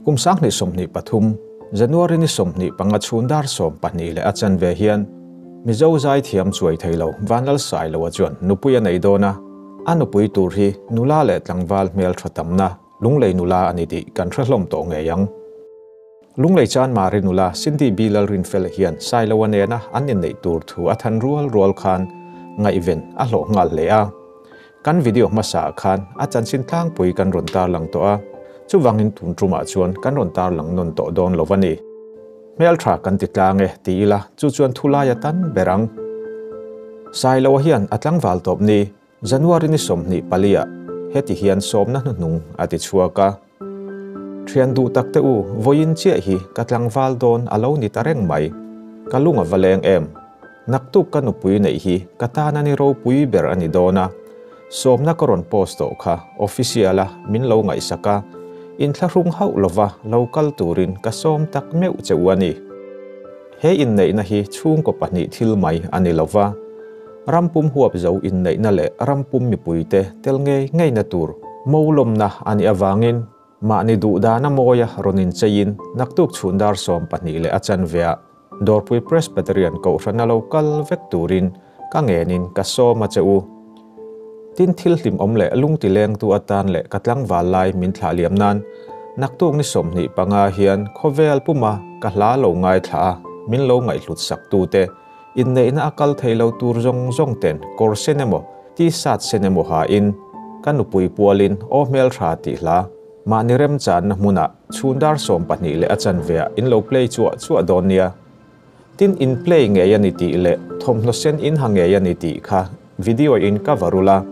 Kum 2023, January ni 25 chhun dar 12 leh a chanve hian Mizo zaithiam chuai thei lo Vanlalsailoa chuan nupui a nei dawn a, a nupui tur hi nula leh tlangval hmel tha tamna Lunglei nula a ni tih kan hre hlawm tawh ngei ang. Lunglei chuan Mari nula Cindy B Lalrinfela hian Sailoa nena an inneih tur thu a than rual rual khan ngaihven a hlawh nghal hle a. Kan video hmasaah khan a chanchin tlangpui kan rawn tarlang tawh a, chuvangin tun tumah chuan kan rawn tarlang nawn tawh dawn lo a ni. Hmeltha kan ti tlang e ti ila chu chuan thulai a tan ber ang. Sailoa hian a tlangval tawp ni. January ni 24 ah heti hian sawmna hnuhnung a ti chhuak a. Thian duh tak te u, vawiin chiah hi ka tlangval dawn a lo ni ta reng mai. Ka lung a va leng em. Naktuk ka nupui neih hi ka tan a ni ropui ber a ni dawn a. Sawmna ka rawn post tawh kha official a min lo ngaihsak a, inthlahrung hauh lova lo kal turin ka sawm tak meuh che u a ni. He inneihna hi chhungkaw pahnih thil mai a ni lova, ram pum huap zo inneihna leh ram pum mipuite tel ngei ngeina tur mawlawmna a nih avangin mahni duhdana mawia rawn incheiin naktuk chhun dar 12 leh a chanveah Dawrpui Presbyterian Kohhrana lo kal vek turin ka ngenin ka sawm a che u. Tin thil hlimawm leh lungti lengtu atan leh ka tlangval lai min thlah liam nan naktuk ni 25 hian khawvel puma ka hla lo ngaithla a min lo ngaihhlut sak tute inneihna a kal thei lo tur zawng zawng ten kawr sen emaw t-shirt sen emaw ha in ka nupui pualin aw hmeltha tih hla mahni remchanna hmunah chhun dar 12 leh a chanveah in lo play chuah chuah dawn nia. Tin in play ngei a ni tih leh thawmhnaw sen in ha ngei a ni tih kha video in ka va rul a,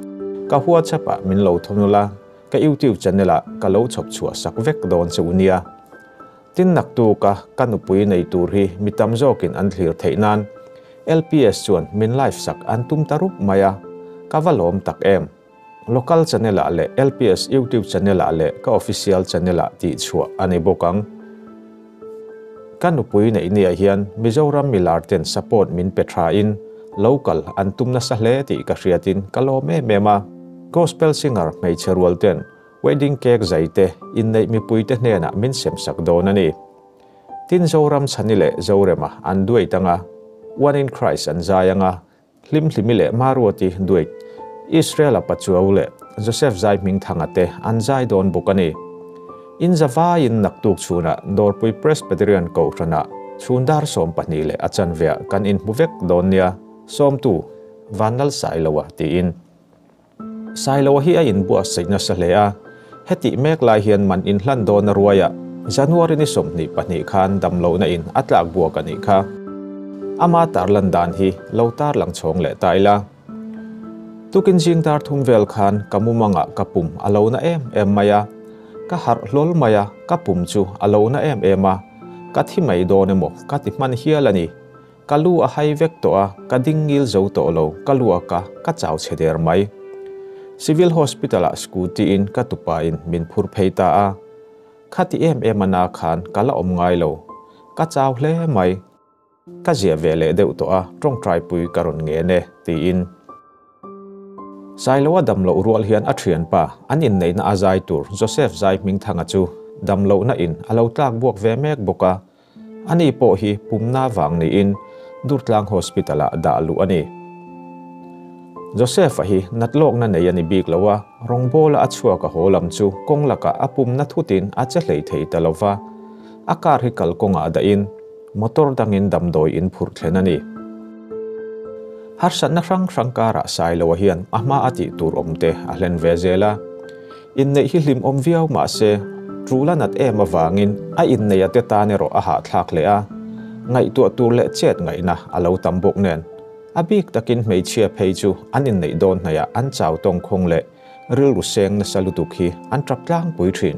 ka WhatsApp ah min lo thawn ula, ka YouTube channel ah ka lo chhawp chhuah sak vek dawn che u nia. Tin naktuk a ka nupui nei tur hi mi tam zawkin an thlir theih nan LPS chuan min live sak an tum ta rup mai a, ka va lawm tak em. Local channel ah leh LPS YouTube channel ah leh ka official channel ah tih chhuah a ni bawk ang. Ka nupui neih nia hian Mizoram milar ten support min pe tha in local an tum nasa hle tih ka hriat in ka lawm em em a. Gospel singer hmeichhe rual ten wedding cake zai te inneih mipui te hnenah min sem sak dawn a ni. Tin Zoram Chhani leh Zorema an duet anga, One in Christ an zai anga, Hlimhlimi leh Maruati duet, Israel-a Pachuau leh Joseph Zai Hmingthanga te an zai dawn bawk a ni. In zavaiin naktuk chhunah Dawrpui Presbyterian Kohhranah chhun dar 12 leh a chanveah kan inhmu vek dawn nia, sawmtu Vanlalsailoa tiin. Sailoa hi a inbuatsaih nasa hle a, hetih mek lai hian man inhlan dawn a ruai a, January ni 22 khan damlohna in a tlak buak a nih kha. Ama tarlan dan hi lo tarlang chhawng leh ta ila. Tukin zing dar thum vel khan ka mumangah ka pum a lo na em em mai a, ka harh hlawl mai a, ka pum chu a lo na em em a, ka thi mai dawn emaw ka ti hman hial a ni. Ka lu a hai vek tawh a, ka ding ngil zo tawh lo, ka luak a, ka chau chhe der mai. Civil Hospital ah scooty in ka tupa in min phur phei ta a. Khati em em a na khan ka la awm ngai lo. Ka chau hle mai. Ka ziah ve leh deuh tawh a, tawngtai pui ka rawn ngen e, tiin. Sailoa damloh rual hian a thianpa an inneihna a zai tur Joseph Zai Hmingthanga chu damlohna in a lo tlak buak ve mek bawk a. Ani pawh hi pumna vang niin Durtlang Hospital-ah dah luh a ni. Joseph-a hi natlawkna nei a ni bik lo a, rawngbawla a chhuak a haw lam chu kawng lakah a pumna thutin a che hlei thei ta lo va, a car hi kalkawngah dahin motor dangin damdawi in phurh thlen a ni. Harsatna hrang hrang karah Sailoa hian a hma a tih tur awm te a hlen ve zel a. Inneih hi hlimawm viau mah se, tul a nat em avangin a inneih a te tan erawh a hahthlak leh a, ngaihtuah tur leh chet ngaihna a lo tam bawk nen. A bik takin hmeichhia phei chu an inneih dawn hnaihah an chau tawngkhawng leh rilru seng nasa lutuk hi an tap tlangpui thin.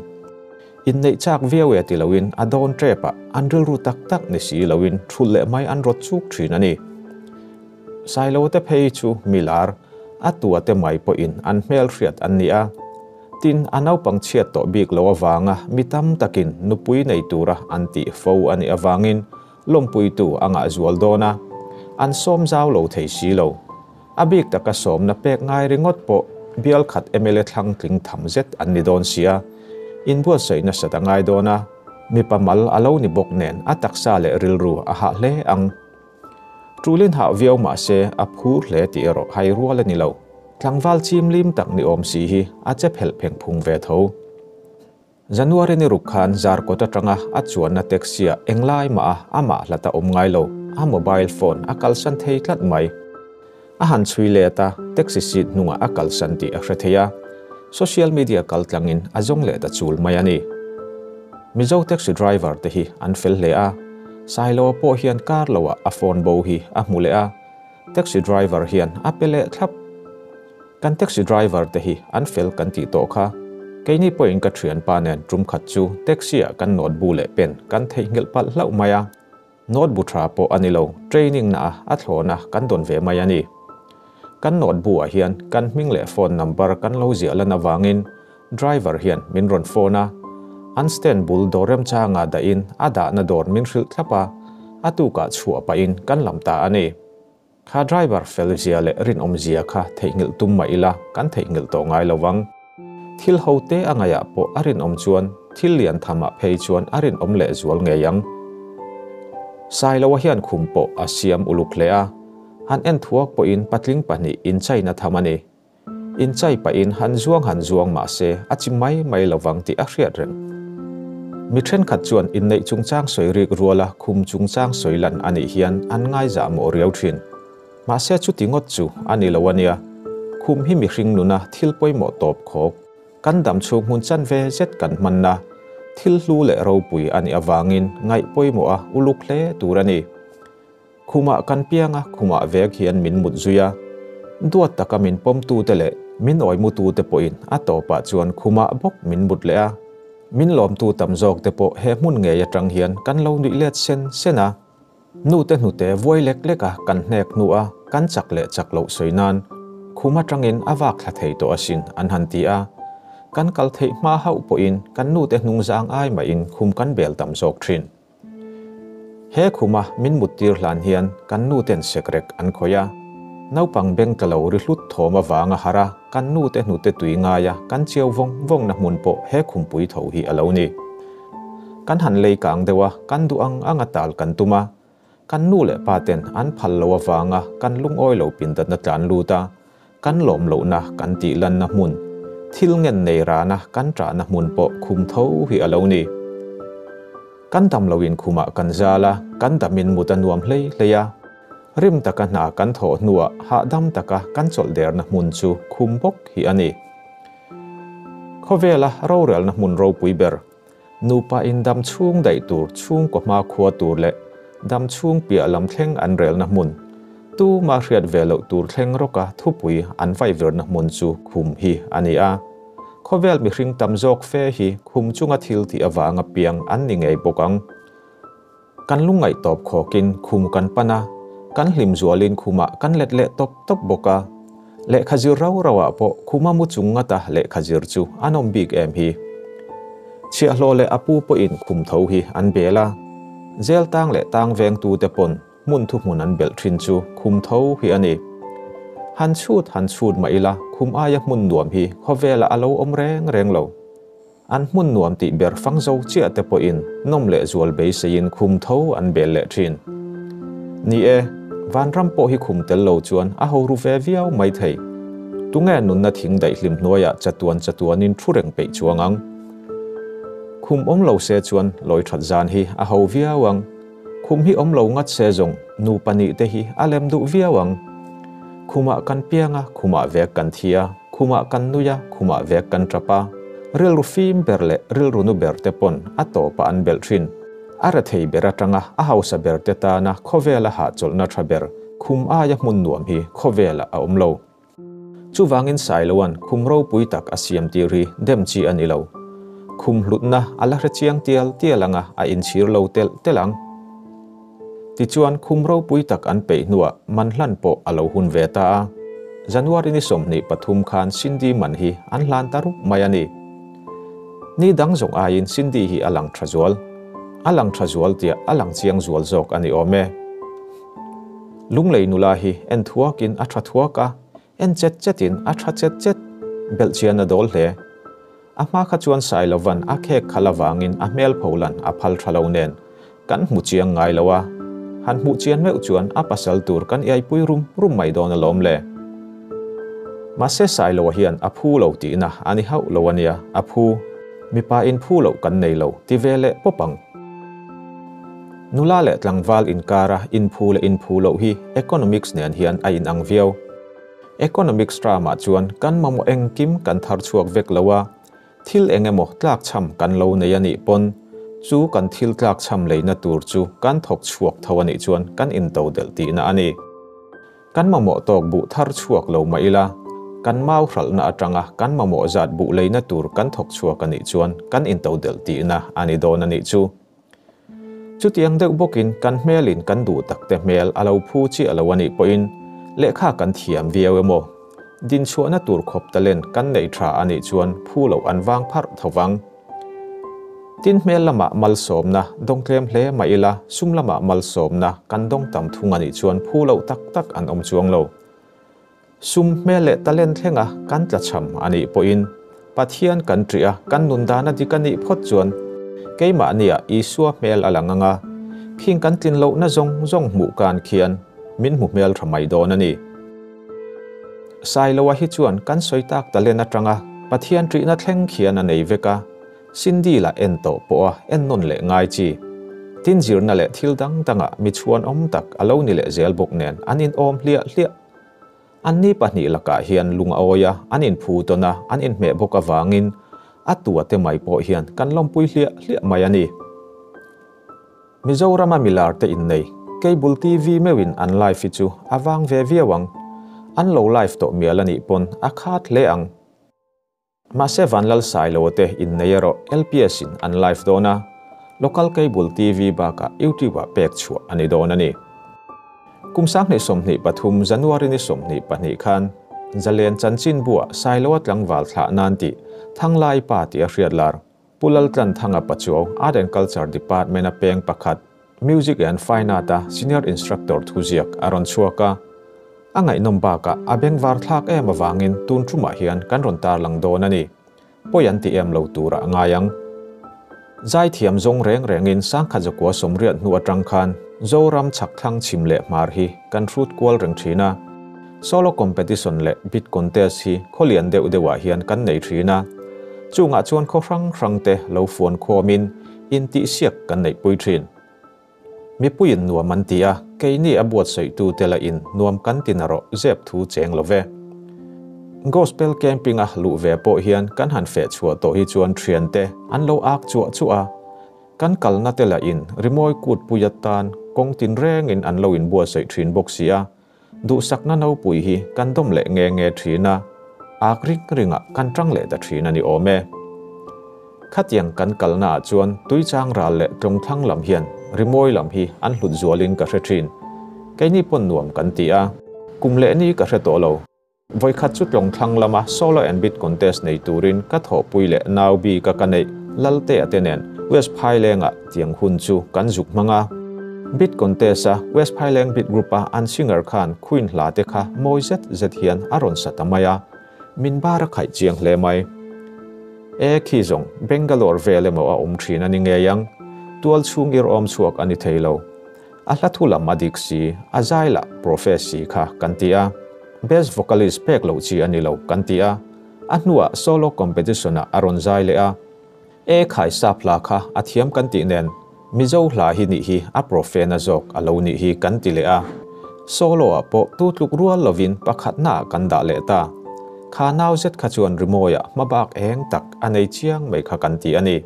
Inneih chak viau e ti loin a dawn tep ah an rilru tak tak ni si loin thulh leh mai an rawt chuk thin a ni. Sailo te phei chu milar a tua te mai pawhin an hmel hriat an ni a. Tin, a naupang chhiat tawh bik lo avanga mi tam takin nupui nei tura an tih fo a nih avangin lawmpuitu a ngah zual dawn a, an sawm zau lo thei si lo. A bik taka sawmna pek ngai ringawt pawh bial khat mla thlang tling tham zet an ni dawn sia, inbuatsaih nasat a ngai dawn a. Mipa mal a lo ni bawk nen a taksa leh rilru a hah hle ang. Tulin hah viau mah se a phur hle tih erawh hai rual a ni lo. Tlangval chim lim tak ni awm si hi a che phelh pheng phung ve tho. January ni ruk khan Zarkawt atanga a chuanna taxi ah englai mah a amah hlat a awm ngai lo, a mobile phone a kalsan thei tlat mai. A han chhui let a, taxi seat hnungah a kalsan tih a hre thei a, social media kaltlangin a zawng leh ta chul mai a ni. Mizo taxi driver te hi an fel hle a, Sailoa pawh hian kar loah a phone bo hi a hmu leh a, taxi driver hian a pe leh thlap. Kan taxi driver te hi an fel kan tih tawh kha. Keini pawhin ka thianpa nen tum khat chu taxi ah kan note bu leh pen kan theihnghilh palh hlauh mai a. Note bu tha pawh a ni lo, training na a thlawn a kan dawn ve mai a ni. Kan note bu ah hian kan hming leh phone number kan lo ziah lan avangin driver hian min rawn phone a, an stand bul dawr remchanga dahin a dahna dawr min hrilh thlap a, a tukah chhuah pahin kan lam ta a ni. Kha driver fel zia leh rinawm zia kha theihnghilh tum mah ila kan theihnghilh tawh ngai lo vang. Thil ho te a ngaihah pawh a rinawm chuan thil lian thamah phei chuan a rinawm leh zual ngei ang. Sailoa hian khum pawh a siam uluk hle a, han en thuak pawhin patling pahnih inchaina tham a ni. Inchai pahin han zuang han zuang mah se a chi mai mai lo vang tih a hriat reng. Mi thenkhat chuan inneih chungchang sawi rik ruala khum chungchang sawi lan a nih hian an ngaizah mawh riau thin. Mahse chuti ngawt chu a ni lo a nia. Khum hi mihring nuna thil pawimawh tawp khawk. Kan dam chhung hmun chanve zet kan hmanna thil hlu leh ropui a nih avangin ngaih pawimawh a uluk hle tur a ni. Khumah kan piang a, khumah vek hian min mut zui a. Duat taka min pawmtute leh min awimutute pawhin a tawpah chuan khumah bawk min mut leh a. Min lawmtu tam zawkte pawh he hmun ngei atang hian kan lo nuih let sen sen a. Nute hnute vuai lek lek a kan hnek hnu a kan chak leh chak loh sawi nan khum atangin a vak thla thei tawh asin an han ti a. Kan kal theih hma hauh pawhin kan nute hnungzang ai mahin khum kan bel tam zawk thin. He khuma min muttir hlan hian kan nuten sekrek an khawih a. Naupang beng tla lo ri hlut thawm avanga harh a, kan nute hnute tui ngaia kan chiau vawng vawngna hmun pawh he khumpui tho hi a lo ni. Kan han lei kang deuh a, kan duh ang anga tal kan tum a. Kan nu leh pa ten an phal lo avanga kan lungawi lo pindatna tlan lut a, kan lawm lohna kan tih lanna hmun, thil ngen nei rana kan ṭahna hmun pawh khum tho hi a lo ni. Kan dam loin khumah kan zal a, kan damin mut a nuam hlei hlei a. Rim taka hna kan thawh hnuah hahdam taka kan chawlh derna hmun chu khum bawk hi a ni. Khawvela rorelna hmun ropui ber, Nupa in dam chhung daih tur chhungkaw hma khua tur leh dam chhung piah lam thleng an relna hmun, tuma hriat ve loh tur thleng rawka thupui an vaivirna hmun chu khum hi a ni a. Khawvel mihring tam zawk fe hi khum chunga thil tih avanga piang an ni ngei bawk ang. Kan lungngaih tawp khawkin khum kan pan a, kan hlim zualin khumah kan let leh tawp tawp bawk a. Lehkha zir rau rauah pawh khuma mu chung ngata lehkha zir chu a nawm bik em hi. Chhiahhlawh leh a pu pawhin khum tho hi an bel a, zel tang leh tang vengtute pawn hmun thuhmun an belh thin chu khum tho hi a ni. Han chhut han chhut mah ila khum aia hmun nuam hi khawvelah a lo awm reng reng lo. An hmun nuam tih ber fang zo chiah te pawhin nawm leh zual beiseiin khum tho an bel leh thin. Ni e, vanram pawh hi khum tel lo chuan a ho ru ve viau mai thei. Tunge nunna thing daihlim hnuaiah chatuan chatuanin thu reng peih chuang ang? Khum awm lo se chuan lawi that zan hi a ho viau ang. Khum hi awm lo ngat se zawng nupa nih te hi a lem duh viau ang. Khumah kan piang a, khumah vek kan thi a, khumah kan nui a, khumah vek kan tap a. Rilru fim ber leh rilru nu ber te pawn a tawpah an belh thin. A rethei ber atanga a hausa ber te tana khawvela hahchawlhna tha ber khum aia hmun nuam hi khawvelah a awm lo. Chuvangin Sailoan khum ropui tak a siam tir hi dem chi a ni lo. Khum hlutna a la hre chiang tial tial anga a inchhir lo telh telh ang. Tichuan khum ropui tak an peih hnuah man hlan pawh a lo hun ve ta a. January ni 23 khan Cindy man hi an hlan ta rup mai a ni. Ni dang zawng aiin Cindy hi a lang tha zual. A lang tha zual tiah a lang chiang zual zawk a ni awm e. Lunglei nula hi en thuakin a tha thuak a, en chet chetin a tha chet chet, belhchian a dawl hle. A hma kha chuan Sailova'n a khek khalh avangin a hmel pholan a phal tha lo nen kan hmu chiang ngai lo a, han hmuh chian meuh chuan a pasal tur kan iaipui rum rum mai dawn alawm le. Mahse Sailoa hian a phu lo tihna a ni hauh lo ania, a phu. Mipa in phu loh kan nei lo ti ve leh pawp ang. Nula leh tlangval inkara inphu leh inphu loh hi economics nen hian a inang viau. Economics term-ah chuan kan mamawh engkim kan thar chhuak vek lo a, thil eng emaw tlakchham kan lo nei a nih pawn chu kan thil tlakchham leina tur chu kan thawk chhuak tho a nih chuan kan intodelh tihna a ni. Kan mamawh tawk buh thar chhuak lo mah ila, kan mau hralhna atanga kan mamawh zat buh leina tur kan thawk chhuak a nih chuan kan intodelh tihna a ni dawn a nih chu. Chutiang deuh bawkin kan hmelin kan duh takte hmel a lo phu chiah lo a nih pawhin lehkha kan thiam viau emaw, dinchhuahna tur khawp talent kan nei tha a nih chuan phu loh an vang pharh tho vang. Tin hmel lamah malsawmna dawng tlem hle mah ila sum lamah malsawmna kan dawng tam thung a nih chuan phu loh tak tak an awm chuang lo. Sum hmel leh talent thlenga kan tlachham a nih pawhin Pathian kan ṭih a, kan nun dan a dik a nih phawt chuan keimahniah Isua hmel a lang ang a, khing kan tlin lohna zawng zawng hmuh kan khian min hmu hmel ṭha mai dawn a ni. Sailoa hi chuan kan sawi tak talent aṭanga Pathian ṭihna thleng khian a nei vek a, Cindy lah en tawh pawh a en nawn leh ngai chi. Tin zirna leh thil dang dangah mi chhuanawm tak a lo ni leh zel bawk nen an inawm hliah hliah. Anni pahnih lakah hian lung a awi a, an inphu tawn a, an inhmeh bawk avangin a tua te mai pawh hian kan lawmpui hliah hliah mai a ni. Mizorama milar te innei, Cable TV meuhin an live hi chu a vang ve viau ang. An lo live tawh mial a nih pawn a khat hle ang. Mahse Vanlal Sailoa te innei erawh LPS in an live dawn a, local cable TV bakah YouTube ah pek chhuah a ni dawn a ni. Kum 2023 January ni 22 khan Zalen chanchinbuah Sailoa tlangval thlah nan tih Thanglai pa tih a hriat lar Pu Laltlanthanga Pachuau Art and Culture Department a peng pakhat Music and Fine Art a Senior Instructor thuziak a rawn chhuak a. A ngaihnawm bakah a bengvar thlak em avangin tun tumah hian kan rawn tarlang dawn a ni. Pawi an ti em lo turah a ngai ang. Zaithiam zawng reng rengin sangkhat zakua sawmriat hnu atang khan Zoram chhak thlang chhim leh hmar hi kan hrut kual reng thin a. Solo competition leh bid contest hi khawlian deuh deuhah hian kan nei thin a. Chungah chuan khaw hrang hrang te lo fuan khawmin intihsiak kan neihpui thin. Mipuiin nuam an ti a, keini a buatsawihtute lahin nuam kan ti narawh zep thu cheng lo ve. Gospel camping-a luh ve pawh hian kan han feh chhuah tawh hi chuan thiante an lo ak chuah chuah a, kan kalna te lahin rimawi kutpui atan kawng tinrengin an lo inbuatsaih thin bawk si a, Duhsakna nopui hi kan dawm leh nge nge thin a, ak ring ringah kan tang leh ta thin a ni awm e. Khatiang kan kalnaah chuan tuichang ral leh tlawngthlang lam hian rimawi lam hi an hlut zualin ka hre thin. Keini pawn nuam kan ti a, kum leh ni ka hre tawh lo. Vawikhat chu tlawngthlang lama solo and beat contest nei turin ka thawhpui leh nau bika ka neih Laltea te nen West Phailengah tiang hun chu kan zuk hmang a. Beat contest a West Phaileng Beat Group a an singer khan Queen hla te kha mawi zet zet hian a rawn sa ta mai a, min bar a khaih chiang hle mai. E khi zawng Bangalore vel emaw a awm thin a ni ngei ang, tual chhung ir awm chhuak a ni thei lo. A hla thu lam a dik si, a zai lah profe si kha kan ti a. Best vocalist pek loh chi a ni lo kan ti a. A hnuah solo competition ah a rawn zai leh a. E khai sap hla kha a thiam kan tih nen Mizo hla hi nih hi a profe na zawk a lo nih hi kan ti leh a. Solo ah pawh tu tluk rual lovin pakhatna ah kan dah leh ta. Kha nau zet kha chuan rimawi ah hmabak eng tak a nei chiang mai kha kan ti a ni.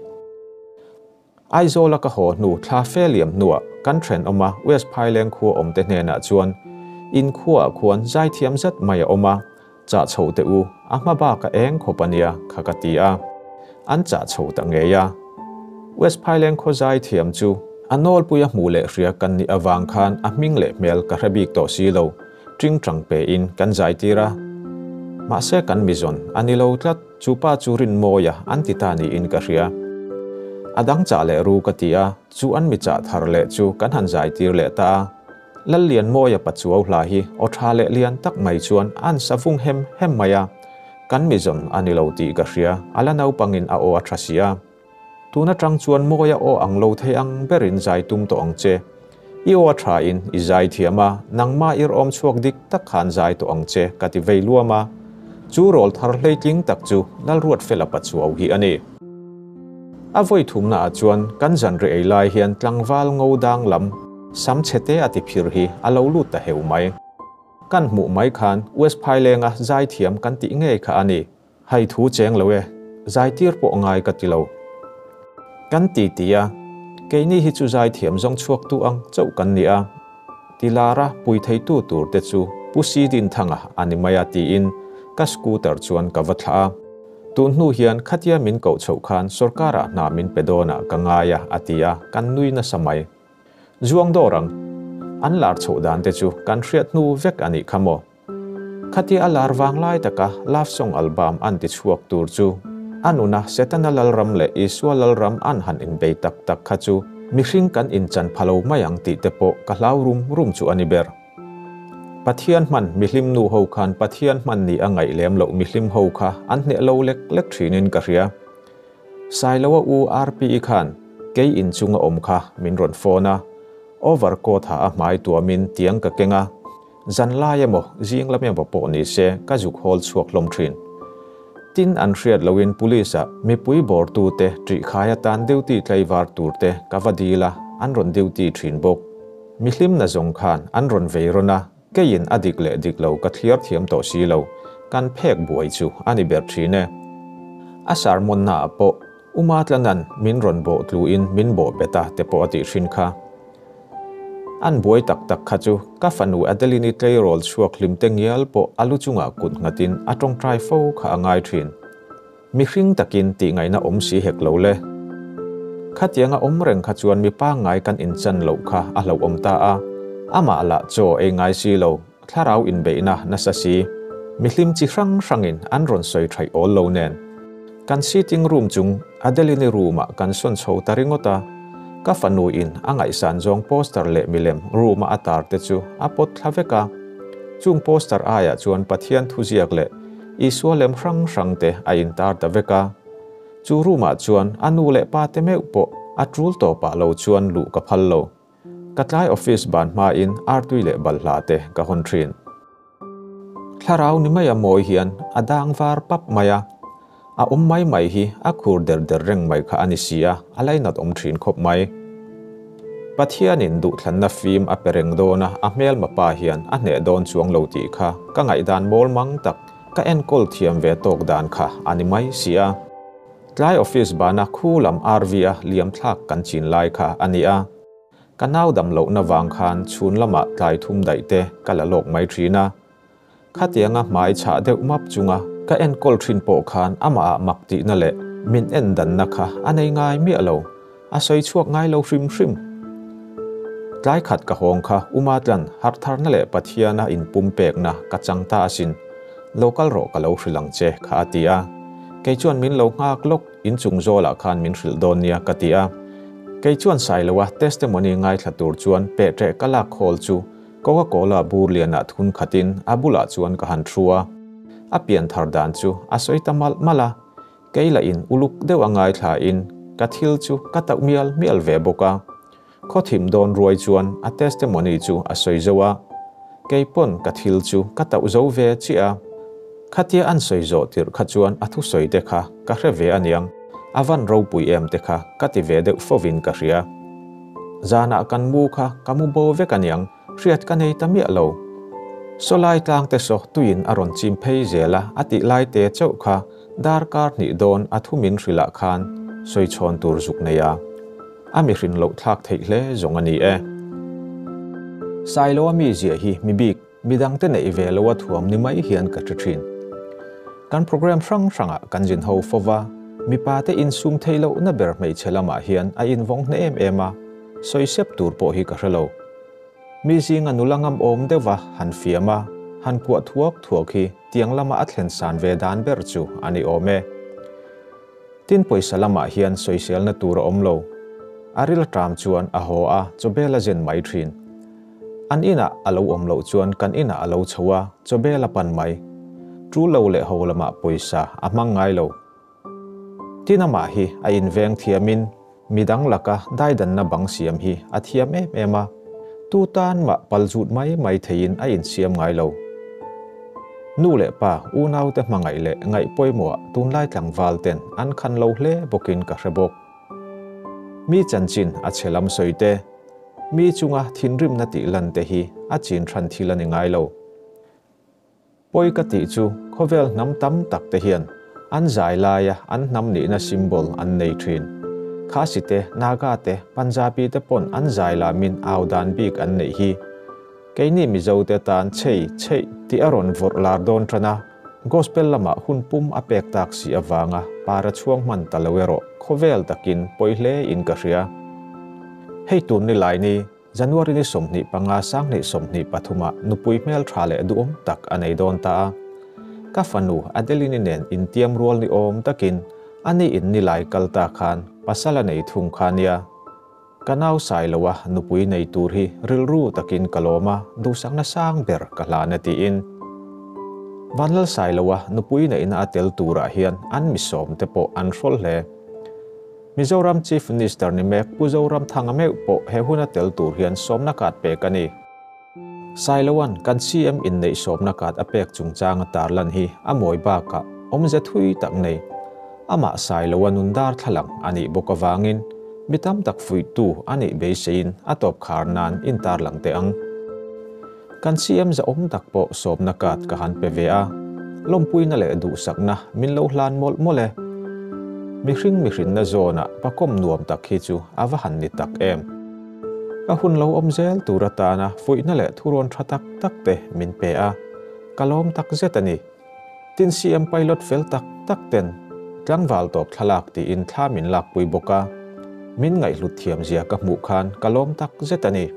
Aizawla ka haw hnu thla fe liam hnuah kan thenawma West Phaileng khua awmte hnenah chuan in khuaah khuan zaithiam zet mai a awm a, chah chho teh u, a hma bak a eng khawp a nia kha ka ti a. An chah chho ta ngei a. West Phaileng khaw zaithiam chu a nawlpui a hmuh leh hria kan nih avang khan a hming leh hmel ka hre bik tawh si lo, tingtang pein kan zaitir a. Mahse kan mizawn a ni lo tlat. Chu pa chu Rinmawia an ti ta niin ka hria. A dang chah leh ru ka ti a, chu an mi chah thar leh chu kan han zai tir leh ta a. Lallianmawia Pachuau hla hi aw tha leh lian tak mai chuan an sa vung hem hem mai a. Kan mizawn a ni lo tih ka hria, a la naupangin a aw a tha si a. Tun atang chuan mawia aw ang lo thei ang berin zai tum tawh ang che. I aw a tha in i zai thiam a, nangmah ir awm chhuak dik tak khan zai tawh ang che ka ti vei luam a. Chu rawl thar hleitling tak chu Lalruatfela Pachuau hi a ni. A vawi thumna ah chuan kan zanri ei lai hian tlangval ngo dang lam sam chhe te a ti phir hi a lo lut ta heu mai. Kan hmuh mai khan West Phailenga zaithiam kan tih ngei kha a ni. Hei thu cheng lo e, zaitir pawh ngai ka ti lo. Kan ti ti a, keini hi chu zaithiam zawng chhuaktu ang chauh kan ni a, ti lara pui theitu tur te chu Pu Sidinthanga a ni mai a tiin ka scooter chuan ka va thlah a. Tun hnu hian khatia min koh chhoh khan sorkarah hna min pe dawnah ka ngai a a ti a, kan nui nasa mai. Zuang dawr ang. An lar chhoh dan te chu kan hriat hnu vek a nih kha maw. Khatia a lar vang lai taka love song album an ti chhuak tur chu a nuna Setana Lalram leh Isua Lalram an han inbei tak tak kha chu mihring kan inchan pha lo mai ang tih te pawh ka hlau rum rum chu a ni ber. Pathian hman mihlim nu ho khan Pathian hman ni a ngaih lem loh mihlim ho kha an hneh lo lek lek thinin ka hria. Sailoa u RPE khan kei inchunga awm kha min rawn phone a, over coat ha a hmai tuamin tiang ka keng a, zan lai emaw zing lam emaw pawh ni se ka zuk hawl chhuak hlawm thin. Tin an hriat loin police ah mipui bawrtute ṭihkhai atan duty tlaivar turte ka va dil a, an rawn duty thin bawk. Mihlimna zawng khan an rawn vei rawn a, keiin a dik leh dik lo ka thliar thiam tawh si lo, kan phek buai chu a ni ber thin e. A sermon-na ah pawh Uma Tlanan min rawn bawh tluin min bawh bet a te pawh a tih hrin kha. An buai tak tak kha chu ka fanu Adeline-i tleirawl chhuak hlim te ngial pawh a lu chungah kut nghatin a tawngtai fo kha a ngai thin. Mihring takin tih ngaihna awm si hek lo le. Khatianga awm reng kha chuan mi pangngai kan inchan loh kha a hlauhawm ta a, amah lah chaw ei ngai si lo, thlarau inbeihna nasa si. Mihlim chi hrang hrangin an rawn sawi thaih awl lo nen. Kan sitting room chung Adeline-i room-ah kan sawn chho ta ringawt a, ka fanu in a ngaihsan zawng poster leh milem room-a a tar te chu a pawt thla vek a. Chung poster aiah chuan Pathian thuziak leh Isua lem hrang hrang te a intar ta vek a. Chu room ah chuan a nu leh pa te meuh pawh a tul tawpah lo chuan luh ka phal lo. Ka tlai office ban hmain artui leh balhla te ka hawn thin. Thlarau ni mai a mawi hian a dang var pap mai a. A awm mai mai hi a khur der der reng mai kha a ni si a, a lainat awm thin khawp mai. Pathianin duhthlanna fim a pe reng dawn a, a hmelma pa hian a hneh dawn chuang lo tih kha ka ngaihdan mawl mang tak, ka enkawl thiam ve tawk dan kha a ni mai si a. Tlai office bana khu lam RV-a liam thlak kan chin lai kha a ni a. Ka nau dam lohna vang khan chhun lamah tlai thum daih te ka la lawk mai thin a. Khatianga hmai chhah deuh map chunga ka enkawl thin pawh khan amahah mak tihna leh min en danna kha a nei ngai miah lo, a sawi chhuak ngai lo hrim hrim. Tlai khat ka hawng kha Umatlan harhtharna leh Pathiana inpumpekna ka chang ta asin, lo kal rawh ka lo hrilh ang che kha a ti a. Kei chuan min lo nghak lawk, inchung zawlah khan min hrilh dawn nia ka ti a. Kei chuan Sailoa testimony ngaithla tur chuan pehṭeh ka lak khawl chu Coca Cola bur lianah thun khatin a bulah chuan ka han thu a, a pian thar dan chu a sawi ta malh malh a, kei lah in uluk deuh a ngaithlain ka thil chu ka tauh mial mial ve bawk a. Khawthim dawn ruai chuan a testimony chu a sawi zo a, kei pawn ka thil chu ka tauh zo ve chiah a. Khatia an sawi zawh tirh kha chuan a thusawi te kha ka hre ve aniang, a van ropui em te kha ka ti ve deuh fovin ka hria. Zanah kan mu kha ka mu bo vek aniang, hriat ka nei ta miah lo. Sawlai tlang te saw tuiin a rawn chim phei zel a, a tih lai te chauh kha darkar hnih dawn a thu min hrilh ah khan sawi chhawn tur zuk nei a. A mihrin loh thlak theih hle zawng a ni e. Sailoa mi ziah hi mi bik, midangte neih ve loa thuam ni mai hian ka hre thin. Kan program hrang hrangah kan zin ho fo va, mipa te insum theih lohna ber hmeichhe lamah hian a invawng hne em em a, sawi sep tur pawh hi ka hre lo. Mi zinga nula ngam awm deuhva han fiam a, han kuah thuak thuak hi tiang lama a thlen san ve dan ber chu a ni awm e. Tin pawisa lamah hian sawiselna tur a awm lo. A ril ṭam chuan a haw a, chawbel a zen mai ṭhin. An inah a lo awm loh chuan kan inah a lo chho a, chawbel a pan mai. Ṭul lo leh ho lamah pawisa a hmang ngai lo. Tin amah hi a inveng thiamin midang laka daidanna bang siam hi a thiam em em a, tu tan mah pal zut mai mai theiin a insiam ngai lo. Nu leh pa unaute hmangaih leh ngaih pawimawhah tunlai tlangval ten an khan lo hle bawkin ka hre bawk. Mi chanchin a chhe lam sawi te, mi chunga thinrimna tih lan te hi a chin hran thil a ni ngai lo. Pawi ka tih chu khawvel hnam tam tak te hian an zai laia an hnam nihna symbol an nei thin. Khasi te, Naga te, Punjabi te pawn an zai lamin au dan bik an neih hi. Keini Mizo te tan chei chheih tih a rawn vawrh lar dawn tan a, Gospel lamah hun pum a pek tak si avanga para chhuang hman ta lo erawh khawvel takin pawi hle in ka hria. Hei tun ni lai ni. January ni 25 2023 ah nupui hmeltha leh duhawm tak a nei dawn ta a. Ka fanu Adeline-i nen intiam rual ni awm takin a ni in nilai kal ta khan pasal a nei thung kha nia. Ka nau sai lo a nupui nei tur hi rilru takin ka lawm a, duhsakna sang ber ka hlan e tiin. Vanlalsailoa nupui neihna a tel turah hian an misawmte pawh an hrawl hle. Mizoram Chief Minister ni mek Pu Zoramthanga meuh pawh he huna tel tur hian sawmna card pek a ni. Sailoan kan CM inneih sawmna card a pek chungchanga tarlan hi a mawi bakah awmze thui tak nei. Amah Sailoa nun darthlalang a nih bawk avangin mi tam tak fuihtu a nih beiseiin a tawp khar nan intarlang teh ang. Kan CM zahawm tak pawh sawmna card ka han pe ve a, lawmpuina leh duhsakna min lo hlan mawlh mawlh e. Mihring mihrinna zawnah pakawm nuam tak hi chu a va han ni tak em. Ka hun lo awm zel tur atana fuihna leh thurawn tha tak tak te min pe a, ka lawm tak zet a ni. Tin CM pilot fel tak tak ten tlangval tawp thlalak tiin thla min lakpui bawk a, min ngaihhlut thiam zia ka hmuh khan ka lawm tak zet a ni.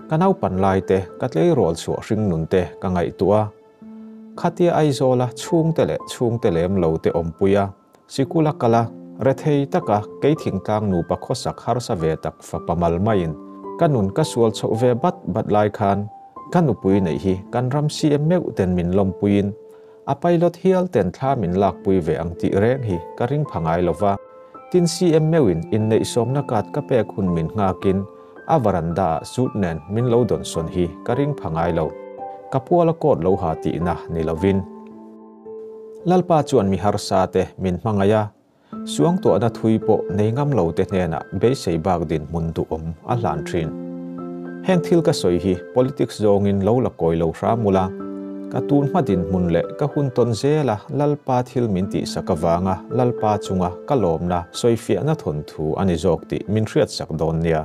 Ka naupan lai te, ka tleirawl chhuah hring nun te ka ngaihtuah a, khatia Aizawla chhungte leh chhungte lem lo te awmpui a, sikula kal a, rethei taka kei thingtlang nupa khawsak harsa ve tak fapa mal maiin ka nun ka sual chhoh ve bat bat lai khan ka nupui neih hi kan ram CM meuh ten min lawmpuiin a pilot hial ten thla min lakpui ve ang tih reng hi ka ring pha ngai lova. Tin CM meuhin inneihsawmna card ka pek hun min nghakin a varanda ah suit nen min lo dawnsawn hi ka ring pha ngai lo. Ka puala coat lo ha tihna ni lovin. Lalpa chuan mi harsa te min hmangaih a, suangtuahna thui pawh nei ngam lo te hnenah beisei bak dinhmun duhawm a hlan thin. Heng thil ka sawi hi politics zawngin lo la kawi lo hram ula, ka tun hma dinhmun leh ka hun tawn zela Lalpa thil min tihsak avanga Lalpa chunga ka lawmna sawifiahna thawnthu a ni zawk tih min hriatsak dawn nia.